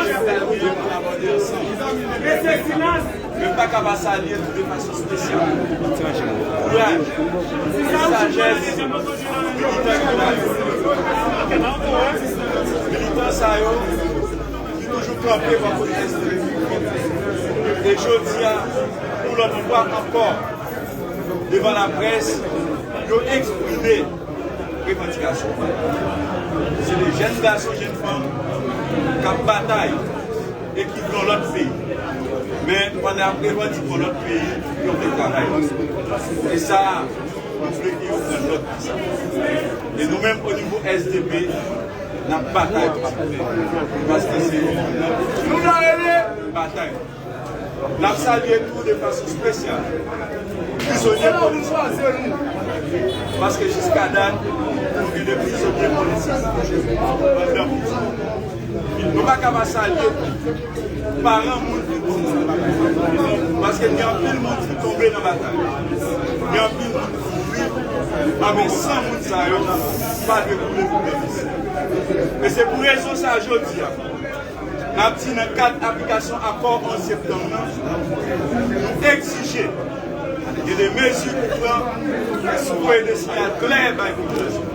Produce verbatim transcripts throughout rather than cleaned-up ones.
Salye pou n abòde ansanm. Men m pa ka pa salye tou de fason espesyal. Kouraj, sajès, militan ki la yo. Militan sa yo ki toujou kanpe bò kote S D P. E jodi a, yon lòt fwa ankò, devan laprès, yo eksprime revandikasyon. Se de jèn gason, jèn fanm k ap batay e ki vle yon lòt peyi. Men pandan y ap revandike yon lòt peyi, yo vle travay ansanm. E sa, nou vle ke yo pran nòt de sa. E nou menm, o nivo S D P, n ap batay pou sa. Paske se yon batay. N ap salye tou de fason espesyal prizonye politik. Paske jiska dat, nou gen de prizonye politik anndan prizon. Nou pa ka pa salye tou paran moun ki mouri. Paske gen anpil moun ki tonbe nan batay. Gen anpil moun ki mouri. Anben, san moun sa yo pa dwe koule pou pèdi. E se pou rezon sa a, jodi a, n ap di nan kad aplikasyon akò onz septanm nan, nou egzije gen de mezi pou pran ki sou voye de siyal klè bay popilasyon.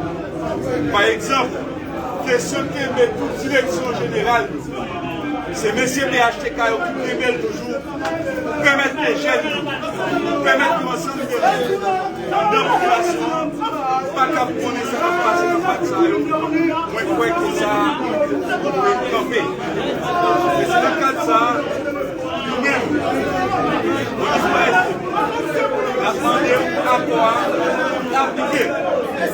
Pa egzanp, kesyon kenbe tout direksyon jeneral yo. Se mesye P H T K yo ki kenbe l toujou, pou pèmèt de jèn yo, pou pèmèt yon ansanm de moun anndan popilasyon an pa t ap konnen sa k ap pase nan fatra yo. Mwen kwè ke sa dwe kanpe. E se nan kad sa a, nou menm, n ap mande pou akò a aplike.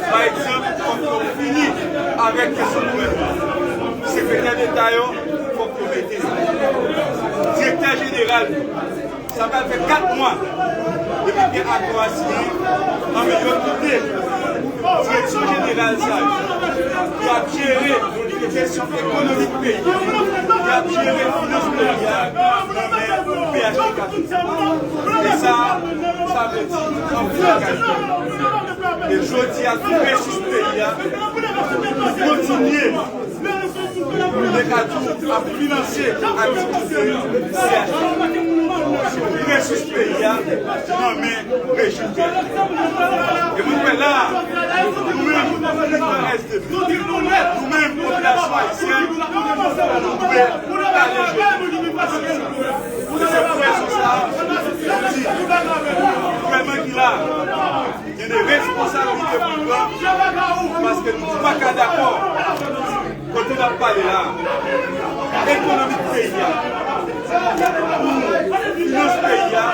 Pa egzanp, fòk yo fini avèk kesyon gouvènman. Sekretè Deta yo, fòk yo mete yo. Direktè jeneral yo, sa pral fè kat mwa depi ke akò a siyen, anben yo kite direksyon jeneral sa yo, ki ap jere kesyon ekonomik peyi a, ki ap jere finans peyi a, nan men P H T K. E sa, sa vle di anpil bagay. E jodi a, tou resous peyi a, nou kontinye, nou te ka di w, ap finanse aktivite C H P. Tou resous peyi a nan men rejim peyi a. E mwen kwè la, nou menm, nou menm, popilasyon ayisyèn, nou dwe pale jodi. E se pou rezon sa a, nou di, gouvènman ki la, gen de responsablite pou l pran, paske nou pa ka dakò, kote n ap pale la, ekonomik peyi a, pou finans peyi a,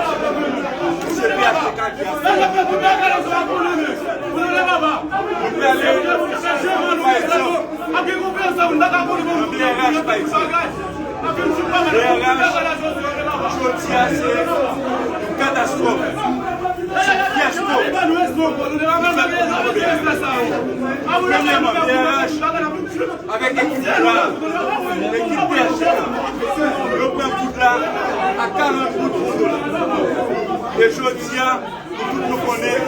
se P H T K ki ap fè. Nou prale, pa egzanp, nan B R H, pa egzanp. B R H, jodi a, se yon katastwòf. Se yon fyasko. Premyèman, B R H, avèk ekip la, ekip P H T K, yo pran goud la a karant goud pou dola. E jodi a, nou tout nou konnen,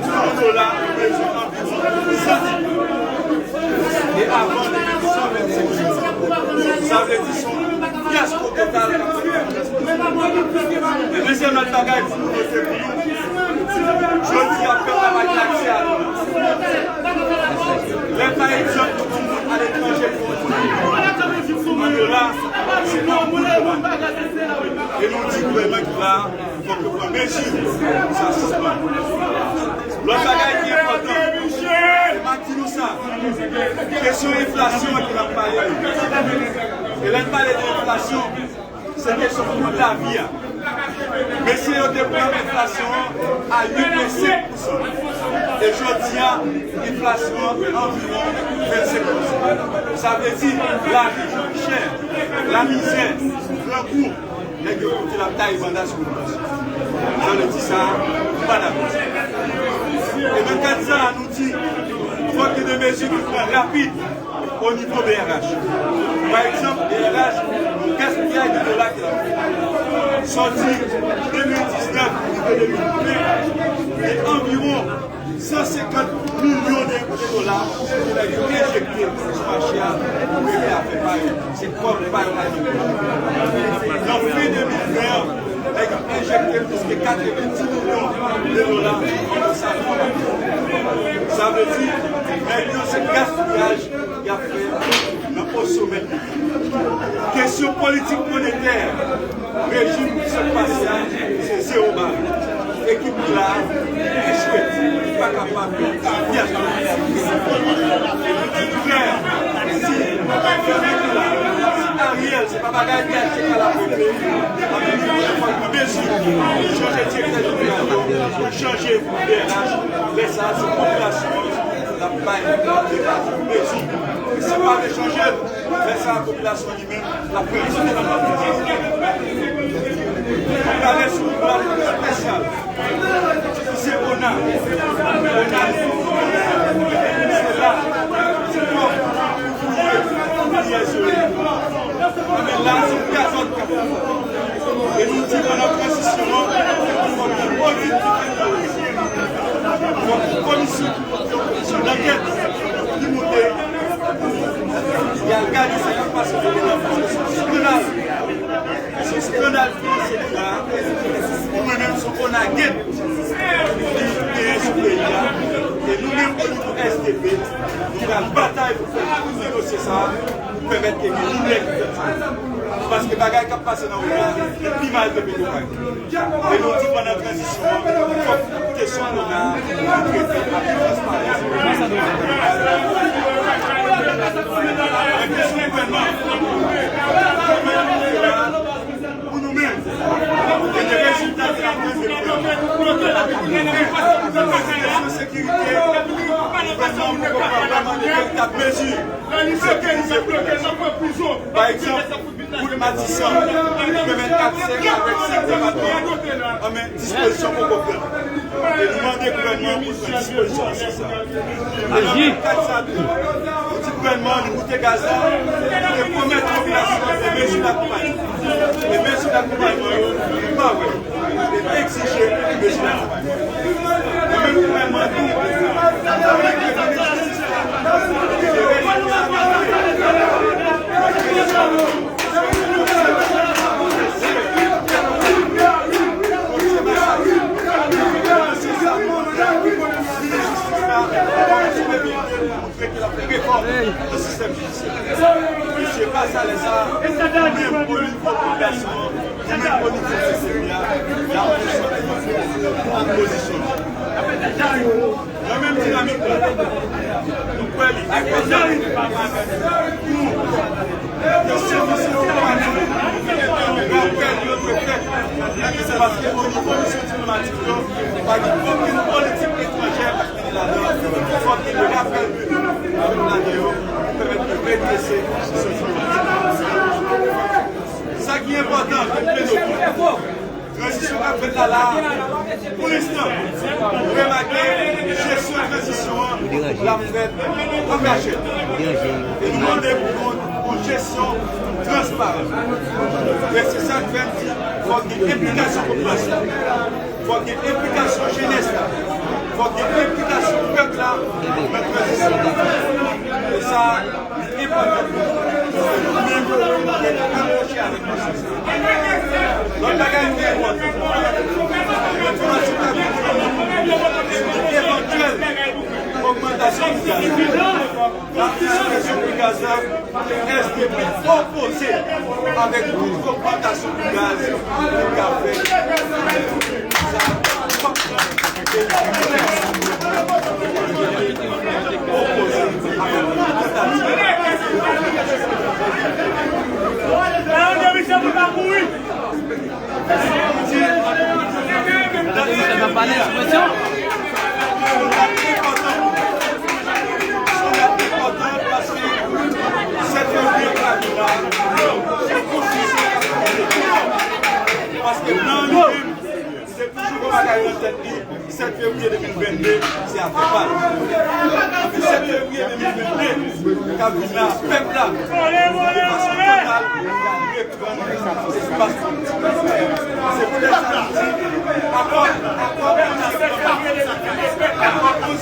yon dola bezwen anviwon san diven goud. E avan, li te san vennsenk goud. Sa vle di se yon fyasko total k ap fèt. E dezyèm lòt bagay pou nou note pou nou, jodi a, pèp la pa gen aksè a dola. Lè, pa egzanp, nou pran moun aletranje pou yon moun an dola, se pa yon moun dola. E nou di gouvènman ki la, fòk yo pran mezi pou sa sispann. Lòt bagay ki enpòtan, e m ap di nou sa, kesyon enflasyon an ke n ap pale yo. E lè n pale de enflasyon, se kesyon kou lavi a. Mesye yo te pran enflasyon an a uit pwen senk pousan. E jodi a, enflasyon an anviwon vennsenk pousan. Sa vle di, lavi chè, lamizè, grangou, nèg yo pote l ap taye banda sou popilasyon. Sa vle di sa, nou pa dakò. E nan kad sa a, nou di, fòk gen de mezi ki pran rapid o nivo B R H. Pa egzanp, B R H, yon gaspiyaj de dola ki la fèt. Sòti de mil diznèf rive de mil ven, gen anviwon San senkant milyon de, de dola pou nèg yo enjekte sou mache a pou regle afè pa yo. Se kòb pa yo la yo. Nan fen de mil ven an, nèg yo enjekte plis ke katrevenndis milyon de dola nan sa. Sa vle di, nèg yo se gaspiyaj y ap fè nan o somè. Kesyon politik monetè, rejim ki sot pase a, se zewo bare. Ekip li la echwe, li pa kapab fè anyen. Li di klè, si, si Ariel, se pa bagay ki achte kalabrete, fòk li mezi, chanje direktè jeneral, chanje P N H, lè sa a, se popilasyon an. L ap bay deba sou mezi. Si pa vle chanje, lè sa a popilasyon li menm l ap pran responsabilite. Pou gade sou yon plan espesyal, si se ona, ona se la, se kòb pou fouye, pou fouye zo yo. Enben la, se yon gazòt k ap fè. E nou di pandan tranzisyon an, fòk yon odit, fòk yon komisyon, yon komisyon dankèt ki moute, y al gade sa k ap pase nan peyi a, paske se yon eskandal. Se yon eskandal finansyè ki la. Pou mwen menm, se yon ona gate ki genyen sou peyi a. E nou menm, o nivo S D P, nou pral batay pou fè, pou fè dosye sa a. Pèmèt ke gen limyè ki fèt sou yo. Paske bagay k ap pase nan ona, li pi mal ke Petwokay. E nou di pandan tranzisyon an, fòk kesyon ona a, nou trete a pi transparan. Men kesyon gouvènman, gouvènman nou fè la, pou nou menm, e de rezilta ke n ap mande pou nou. Kesyon sekirite, gouvènman poko pran vrèman de veritab mezi. Pa egzanp, wout Matisan, ki fè vennkat sèk avèk senk depatman, anben, dispozisyon poko pran. E nou mande gouvènman pou l pran dispozisyon nesesè. Alò, nan kad sa tou, nou di gouvènman an, li moute gaz la, li te pwomèt popilasyon an de mezi dakonpayman. E mezi dakonpayman yo, nou pa wè. E egzije mezi dakonpayman. Nou menm gouvènman tou, nou vle ke minis jistis la, Mesye, pa sa lè sa, nou menm o nivo popilasyon an, nou menm o nivo sisitèm la, n ap sòti nan pozisyon nou. Nan menm dinamik la, nou kwè li enpòtan pou kesyon misyon diplomatik, rapèl yo dwe fèt. Paske o nivo misyon diplomatik yo, pa gen okenn politik etranjè k ap mennen ladan. Fòk gen rapèl piblik avèk ladeyò pou pèmèt nou redrese misyon diplomatik. Sa ki enpòtan, ke m plede di, tranzisyon k ap fèt la, la a, pou lenstan, nou remake jesyon tranzisyon an, l ap fèt an kachèt. E nou mande pou yon, yon jesyon transparan. E se sa k fè m di, fòk gen enplikasyon popilasyon an. Fòk gen enplikasyon jenès la. Fòk gen enplikasyon pèp la nan tranzisyon. E sa, li enpòtan pou nou. Nou menm, nou rete akwoche avèk mesye sa. Lòt bagay ki enpòtan, enfòmasyon k ap vini, evantyèl ogmantasyon pri gaz la. Nan kesyon pri gaz la, S D P opoze avèk tout ogmantasyon pri gaz ki ka fèt. Sa, fòk opoze avèk tout tantativ. Misye pa pale sou presyon. Paske nan li menm, se toujou gon bagay nan tèt li, sèt fevriye de mil vennde, se afè pa l. Epi sèt fevriye de mil vennde, k ap vin la, pèp la, de fason total, pran espas politik. Se poutèt sa nou di, akò, akò onz septanm, akò onz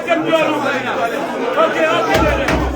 mete m deyò non. Ok, ok, ok.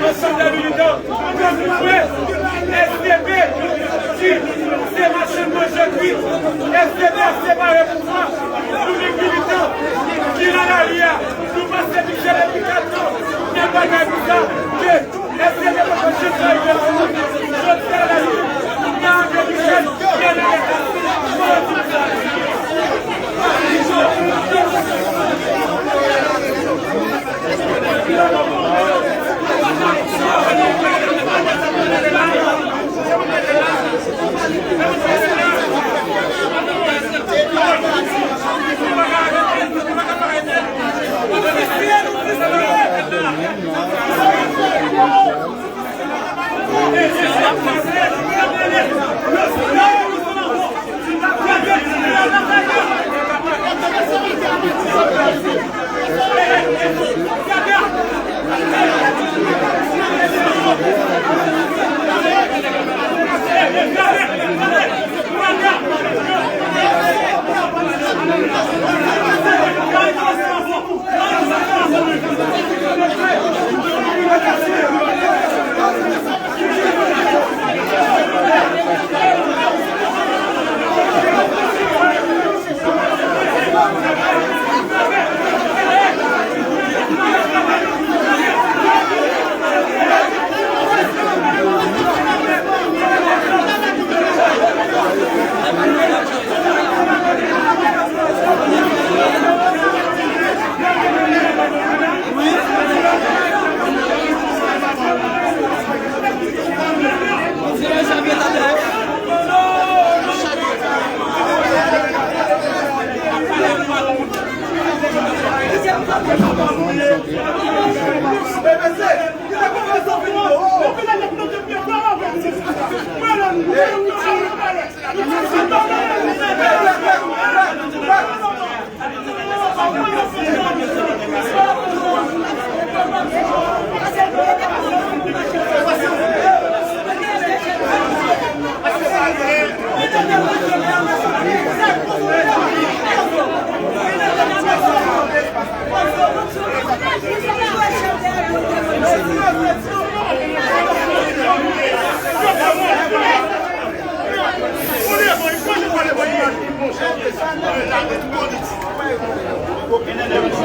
Ansanm de militan, ke nou wè S D P ki se machann manje kwit. S D P ap separe pouvwa. Nou menm militan ki nan lari a, nou pase mizè depi kat tan, n ap batay pou sa. Ke S D P poko janm ka rive la. Jodi a la, nou pa antre mizè, y a nan leta.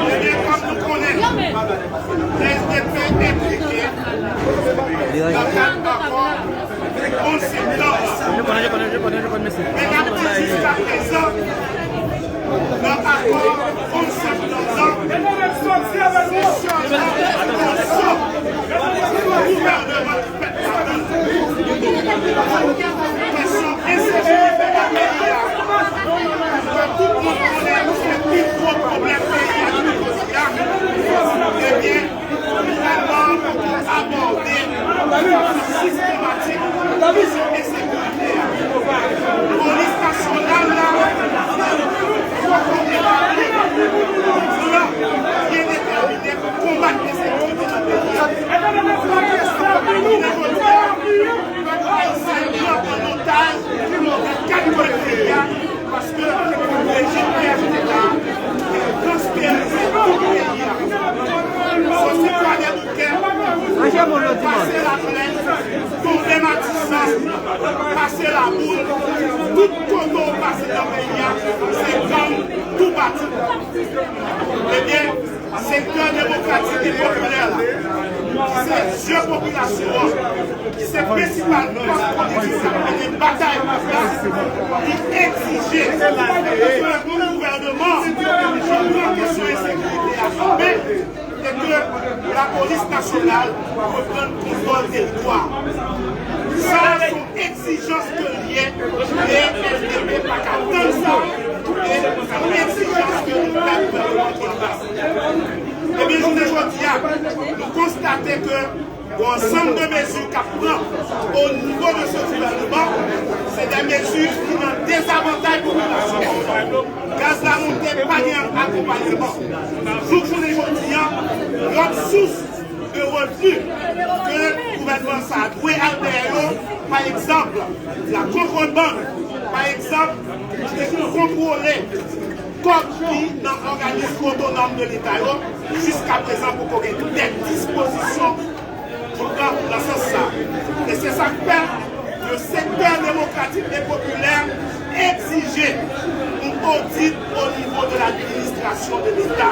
Ebyen, kòm nou konnen, S D P enplike nan kat akò onz septanm. Men n ap di jiskaprezan, nan akò onz septanm nan, se sèlman yon gouvènman ki fèt ladan l. Kesyon ensekirite nan peyi a, ke tout moun konnen se pi gwo pwoblèm peyi a jounen jodi a, ebyen, gouvènman an poko abòde sistematik kesyon ensekirite a. Polis nasyonal la poko etabli yon plan byen detèmine pou konbat ensekirite nan peyi a. Jounen jodi a, pèp ayisyen pran an otaj nan kat kwen peyi a, paske rejim P H T K transfere tout peyi a. Soti Kwadèboukè, pase Laplè, tonbe Matisan, pase Laboul, tout kote w pase nan peyi a, se gang toupatou. Ebyen, sektè demokratik e popilè la, ki se zye popilasyon an, ki se prensipal fòs politik k ap mennen batay pou sa, li egzije ke yon gouvènman ki pran kesyon ensekirite a an men e ke lapolis nasyonal reprann kontwòl teritwa. Sa a se yon egzijans ke l ye, e S D P pa ka tann sa, e se yon egzijans ke nou fè gouvènman an. Ebyen, jounen jodi a, nou konstate ke yon ansanm de mezi k ap pran o nivo de se gouvènman, se de mezi ki nan dezavantay popilasyon an. Gaz la monte, pa gen akonpayman. Jouk jounen jodi a, lòt sous de revni ke gouvènman sa a dwe al dèyè yo, pa egzanp, la kontrebann, pa egzanp, kontwole kòb ki nan òganis otonòm de Leta yo, jiskaprezan poko gen dèt dispozisyon pou pran nan sans sa. E se sa k fè le sektè demokratik e popilè egzije yon odit o nivo de ladministrasyon de Leta,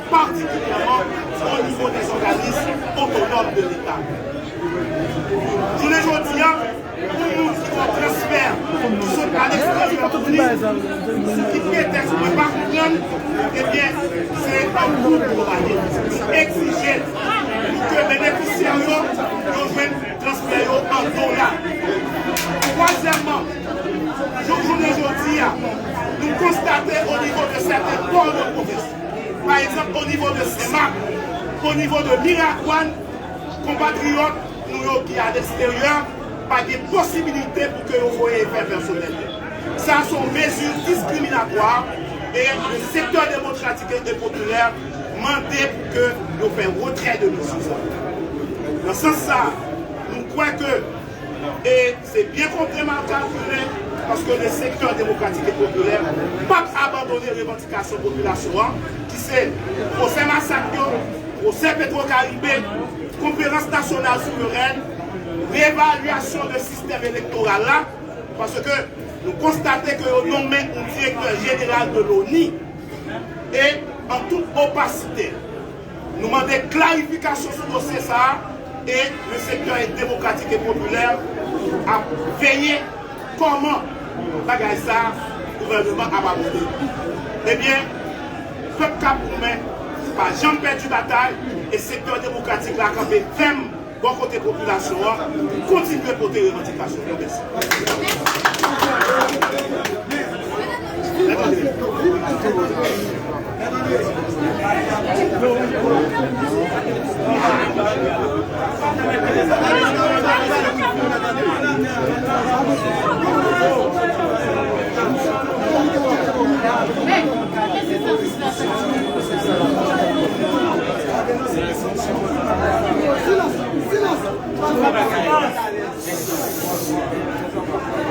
patikilyèman o nivo dè òganis otonòm de Leta. Jounen jodi a, pou moun ki fè transfè, ki sot aleksteryè vini, sou ki pretèks mwen pa konprann, ebyen, se an kout pou bagay. Nou egzije pou ke benefisyè yo, yo jwenn transfè yo an dola. Twazyèmman, jou-, jounen jodi a, nou konstate o nivo de sèten pò de pwovens, pa egzanp, o nivo de Senmak, o nivo de Miragwàn, konpatriyòt nou yo ki aleksteryè pa gen posibilite pou ke yo voye efè pèsonèl yo. Sa se yon mezi diskriminatwa e le sektè demokratik e popilè mande pou ke yo fè retrè de mezi sa. Nan sans sa, nou kwè ke, e se byen konprann ak kalkile, paske le sektè demokratik e popilè p ap abandone revandikasyon popilasyon an, ki se pwosè masak yo, pwosè Petwokaribe, konferans nasyonal souverèn, reevalyasyon de sistèm elektoral la, paske nou konstate ke yo nonmen yon direktè jeneral de l'ONU e an tout opasite. Nou mande klarifikasyon sou dosye sa a e le sektè demokratik e popilè ap veye kòman bagay sa a, gouvènman ap abòde. Ebyen, pèp k ap goumen pa janm pèdi batay e sektè demokratik la kanpe fèm bò kote popilasyon an pou kontinye pote revandikasyon yo. Mèsi.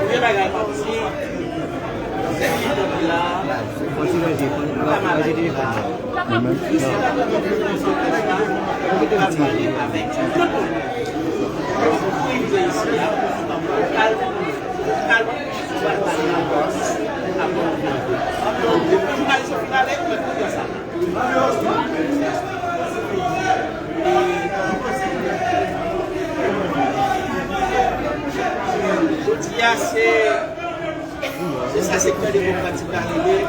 Premye bagay, kòmsi, se ki tankou la, kontinye, kontinye, kontinye, kontinye. Mwen menm. Mwen pral pale avèk tout moun. Pou rive isi a, pou nou kapab, pou nou pral pale avans, apre nou pral. Donk, jounalis yo fin ale, mwen kontan sa. Jodi a, se, se sa sektè demokratik la rele, e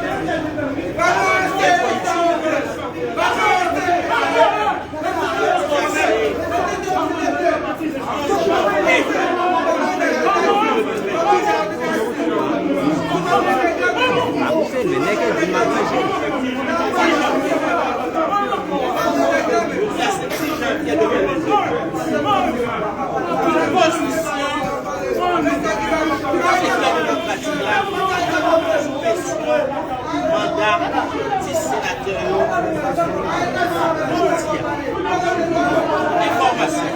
politik. Manda dis senatè yo jodi a. Enfòmasyon.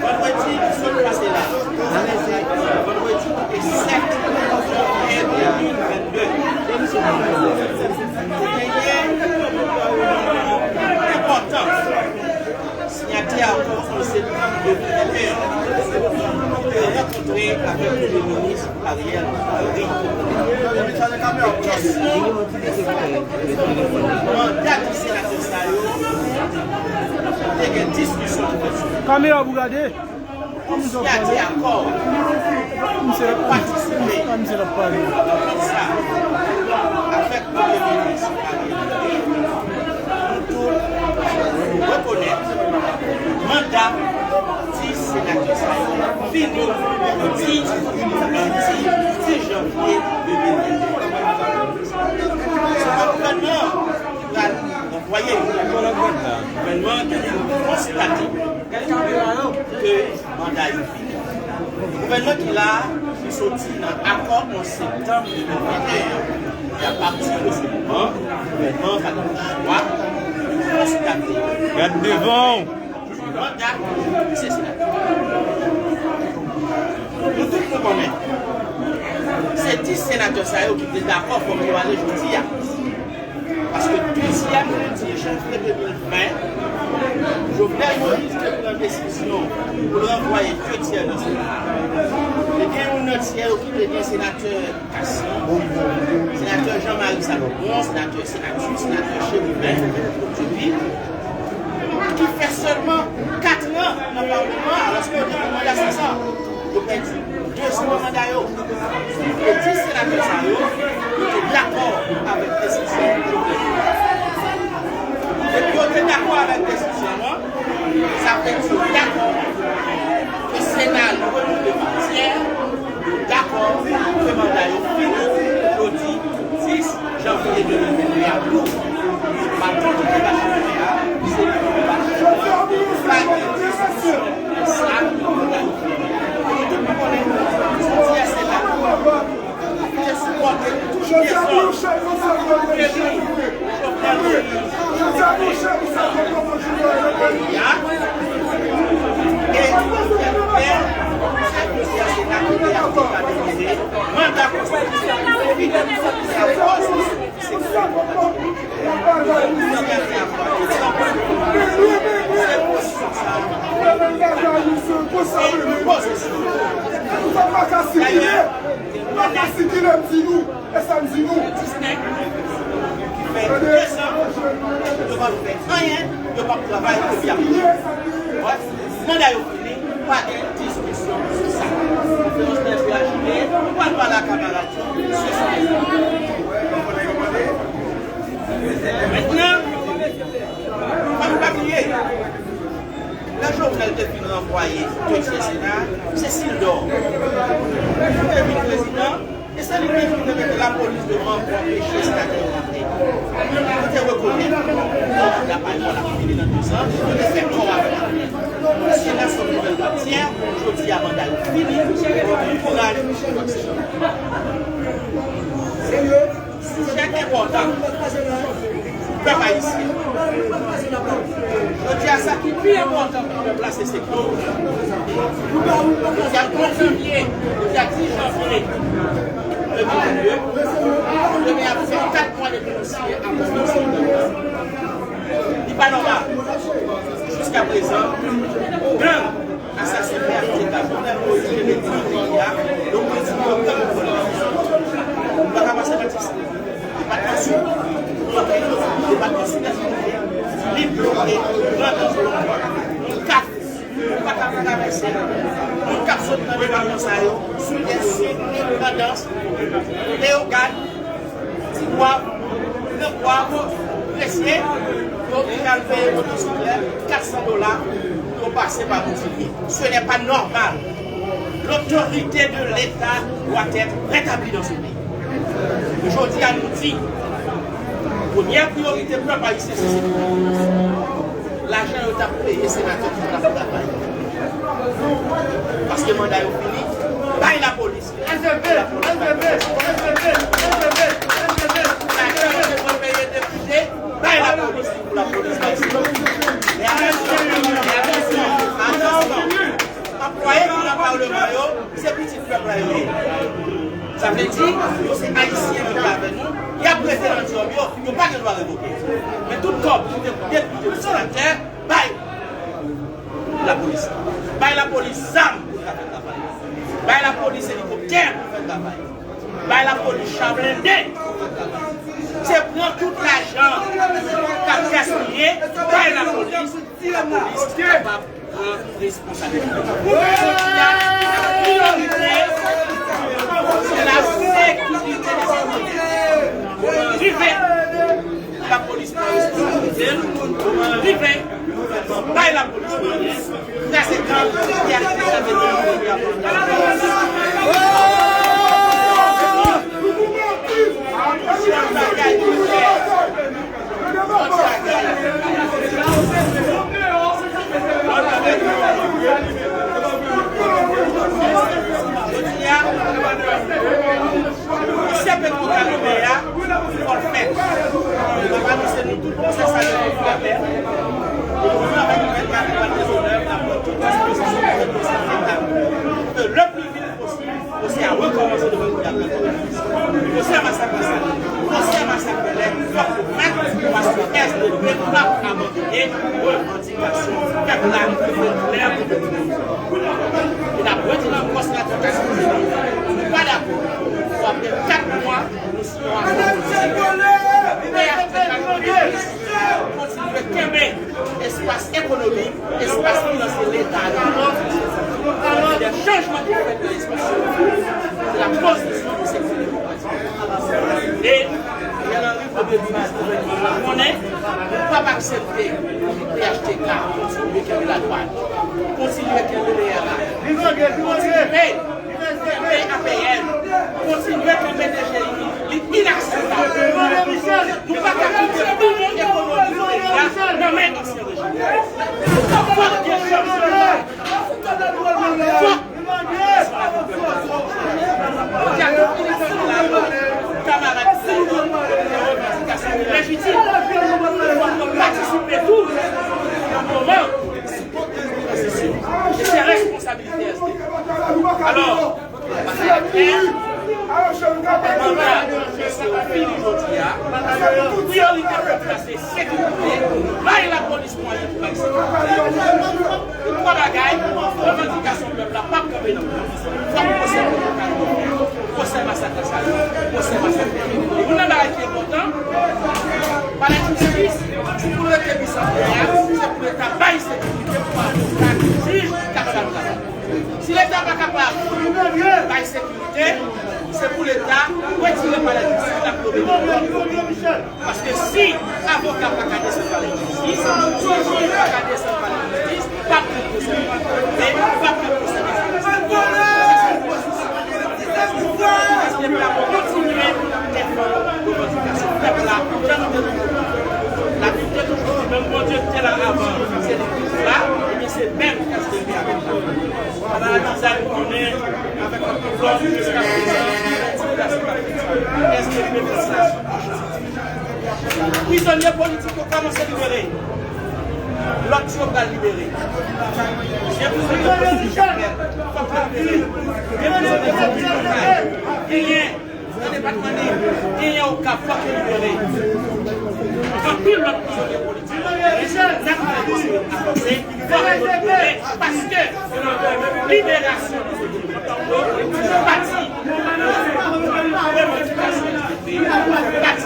Vandredi ki sot pase la, vandredi ki te sèt janvye de mil vennde, te genyen enpòtans. Siyatè akò an septanm de mil venteyen te rankontre avèk Premye Minis Ariel Henry. Kesyon manda di senatè sa yo, te gen diskisyon ki fèt sou li. Kamera pou gade. Kòm siyatè akò, patisipe nan konsa avèk Premye Minis Ariel Henry, nou tout rekonèt manda dis senatè sa yo fini di, di, di janvye de mil vennde. Se pa gouvènman an ki pral ranvwaye yo. Gouvènman an ki vin konstate ke manda yo fini. Gouvènman ki la a, li soti nan akò an septanm de mil venteyen. E apati de se moman, gouvènman an pa gen chwa, li konstate. Gad devan w! Manda, se senatè. Nou tout nou konnen, se dis senatè sa yo ki te dakò fòk yo ale jodi a. Paske dezyèm lendi janvye de mil ven, Jovenel Moïse te pran desizyon pou l ranvwaye de tyè nan Sena a. Te gen youn nan tyè yo ki te gen senatè Cassy, senatè Jean Marie Salomon, senatè Senatus, senatè Chérubin Dupuy, ki fè sèlman kat an nan palman an, alòske yo te pou manda senk an. Yo pèdi de zan nan manda yo. E dis senatè sa yo, yo te dakò avèk desizyon Jovenel. Depi yo te dakò avèk desizyon an, sa vle di yo dakò ke Sena a li menm li te pa tyè, yo dakò ke manda yo fini jodi dis janvye de mil venteyen a tou. Baton ki te mache nan men a, se li ki te mache nan men a. Pa gen diskisyon nan sa, manda yo fini. Nou tout nou konnen, jodi a se la. Te sipòte tout dezòd, tout dezòd Jovenel Moïse te mete nan peyi a. E Jovenel Moïse, se la ki te ap determine manda konstitisyonèl yo fini. Se akoz se pou sa. E nou poze sou. Dayè, pa ka sikile, m di nou, e sa m di nou. Dis nèg ki fè dezan, yo p ap fè anyen, yo p ap travay, epi ap wè, manda yo fini, pa gen diskisyon sou sa. Konferans Nèg yo ajite, nou pral pale ak kamarad yo sou sa. Mentnan, fò nou pa bliye, lè Jovenel te fin ranvwaye de tyè Sena a, se Sildor ki te vin prezidan, e se li menm ki te mete lapolis devan pou anpeche senatè yo rantre. Te rekonèt manda pa yo a l ap fini nan dezan, yo te fè kò avè l. Sena se yon nouvèl fwontyè, jodi a manda yo fini, bon kouraj pou Max Jean. Sijè enpòtan pou pèp ayisyen. Jodi a, sa ki pi enpòtan pou pèp la, se sekirite. Jodi a, trant janvye, jodi a, dis janvye de mil vennde, demen ap fè kat mwa depi nou siyen akò de seyans. Li pa nòmal. Jiskaprezan, gang, asasen P H T K, Jovenel Moïse, Kennedy, Victoria, yo kontinye yo pran pouvwa. Nou pa ka pase Max. Depatman Sid, depatman Sid, li bloke Grandans, yon kafou. Ou pa ka travèse. Moun k ap sot nan depatman sa yo, Soulye Sid, Grandans, Leyogàn, Ti Gwav, Gran Gwav, Gresye, yo oblije al peye motosiklèt kat san dola pou yo pase pa Boutilye. Ce n'est pas normal. L'autorité de l'État doit être rétablie dans ce pays. Jodi a, nou di, premyè priyorite pèp ayisyen se sekirite. Lajan yo t ap peye senatè ki pa t ap travay, paske manda yo fini, bay lapolis. Lajan yo te peye depite, bay lapolis pou lapolis pase. E atansyon, e atansyon, atansyon. Anplwaye ki nan palman yo, se pitit pèp la yo ye. Sa vle di, yo se ayisyen menm jan avè nou, y ap rete nan djòb yo, yo pa gen dwa revoke. Men tout kòb ki te pou depite, pou senatè, bay lapolis. Bay lapolis zam pou l ka fè travay. Bay lapolis elikoptè pou l fè travay. Bay lapolis cha blende pou l fè travay. Se pran tout lajan k ap gaspiye, bay lapolis, lapolis kapab pran responsabilite. Jodi a, priyorite, se la sekirite de sekirite. Rive, lapolis pran responsabilite l. Rive, gouvènman bay lapolis mwayen. Kraze gang, ki a ki sa vle di. Misye Petro Karibe a, fò l fèt. Papa, misye, nou tout konsèy sa yo pou fè. Pou nou avèk nou mèt Marie Paul Desoleur, la pran tout dispozisyon pou fè dosye a fèt. Ke le pli vit posib, dosye a rekòmanse devan tribinal. Pwosè masak Lasalin, pwosè masak Bèlè, fòk yo fèt, paske S D P p ap abandone revandikasyon pèp la, ki fè klè pou tout moun. E n ap redi l ankò, senatè Maxime Denis, nou pa dakò pou apre kat mwa, nou siyen yon akò politik. P H T K kontinye kenbe espas ekonomik, espas finansye Leta a, de chanjman ki fèt nan espas yo. Se la pozisyon de sekirite. E Ariel Henry, premye minis, gouvènman an konnen, nou p ap aksepte pou P H T K kontinye kenbe ladwàn, kontinye kenbe B R A, kontinye kenbe A P N, kontinye kenbe D G I, li inakseptab. Nou pa ka kite poumon ekonomik peyi a nan men ansyen rejim. Fòk gen chanjman. Fòk Kamarad, si nou gen revandikasyon ki lejitim, fòk nou patisipe tou nan moman tranzisyon. E se responsabilite S D P. Alò, manda yo fini jodi a, priyorite pèp la se sekirite, bay lapolis mwayen pou bay sekirite. Twa bagay, revandikasyon pèp la p ap kanpe nan prizon. Fòk pwosè Petro Karibe fèt, pwosè masak Lasalin, pwosè masak Bèlè. Youn nan bagay ki enpòtan, palè jistis, si pou rete bisantre a, se pou Leta bay sekirite pou avoka, jij, kapab travay. Si Leta pa kapab bay sekirite, se pou Leta retire palè jistis la pou yo mete lòt kote. Paske si avoka pa ka desann palè jistis, si jij pa ka desann palè jistis, p ap gen pwosè. Men p ap gen pwosè. Paske pou kontinye defann revandikasyon pèp la, jan nou te toujou Prizonye politik yo kòmanse libere. Lòt yo pral libere. Gen prizonye politik yo fèt, fòk yo libere. Gen prizonye politik yo fèt. Genyen nan depatman Nip, genyen Okap, fòk yo libere. Anpil lòt prizonye politik. N ap fè kontinye avanse, fòk nou libere, paske liberasyon pati revandikasyon pati